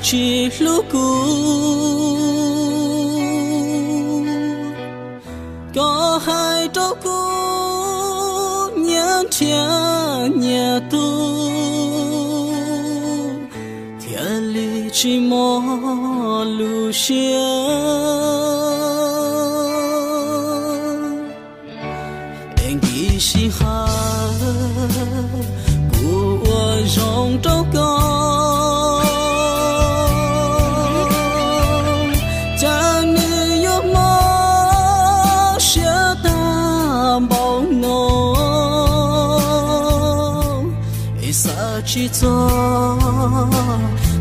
Tsis hlub kuv, koj hais rau kuv nyias nrhiav nyias tug, thiaj li tsis mob lub siab. Es nkim sij hawm kuv ua zoo rau koj, cas nws yuav mob siab tag npaum no. Es xav tsis txog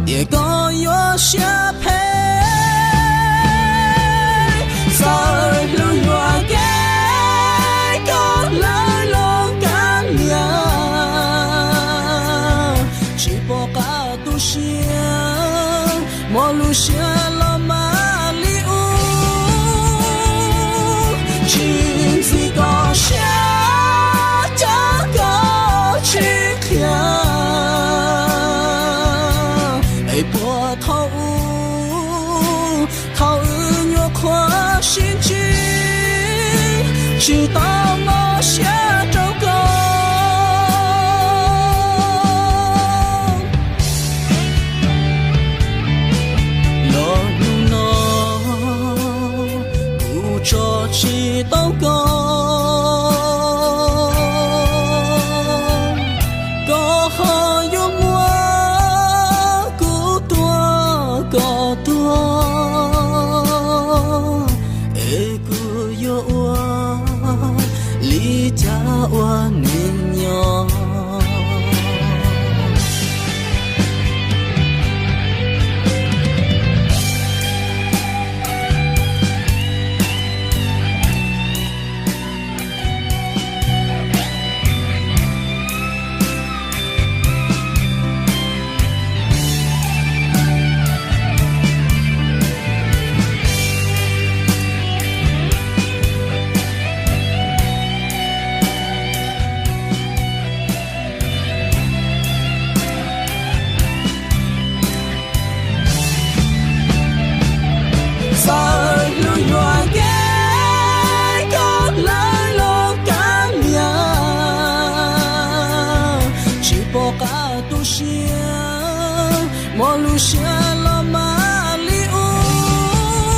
tias koj yuav siab phem, txawj hlub yuam kev koj hlawv los kab niam, tsis pom qab tu siab, mob lub siab los mas li ub, tsis ntxim koj siab coj koj tsis qhia. Es puag thaum ub, thaum wb nyuam qhuav sib ntsib, tsis tau mob siab rau koj. Los hnub no kuv tso tsis tau koj, koj ho yuav muab kuv tua kom tuag, es kuv yuav ua li cas ua neeg nyob. Txawj hlub yuam kev koj hlawv los kab niam, tsis pom qab tu siab, mob lub siab los mas li ub,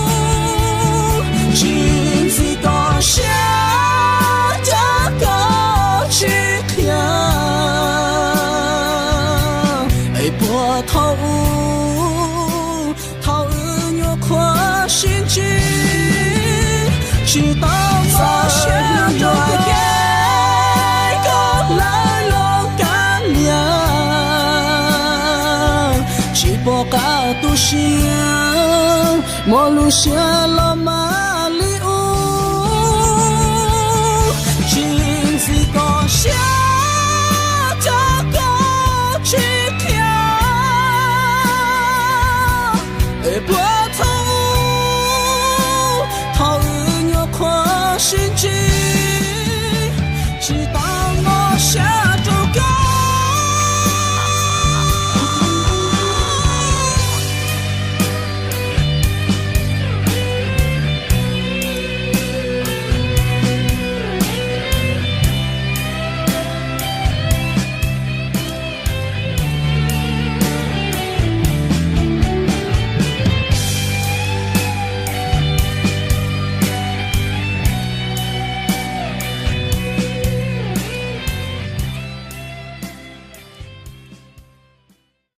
tsis ntxim koj siab coj koj tsis qhia. Es puag thaum ub, thaum wb nyuam qhuav sib ntsib, tsis tau mob siab rau kev koj hlawv los kab niam, tsis pom qab tu siab, mob lub siab los mas li ub, tsis ntxim koj siab coj koj tsis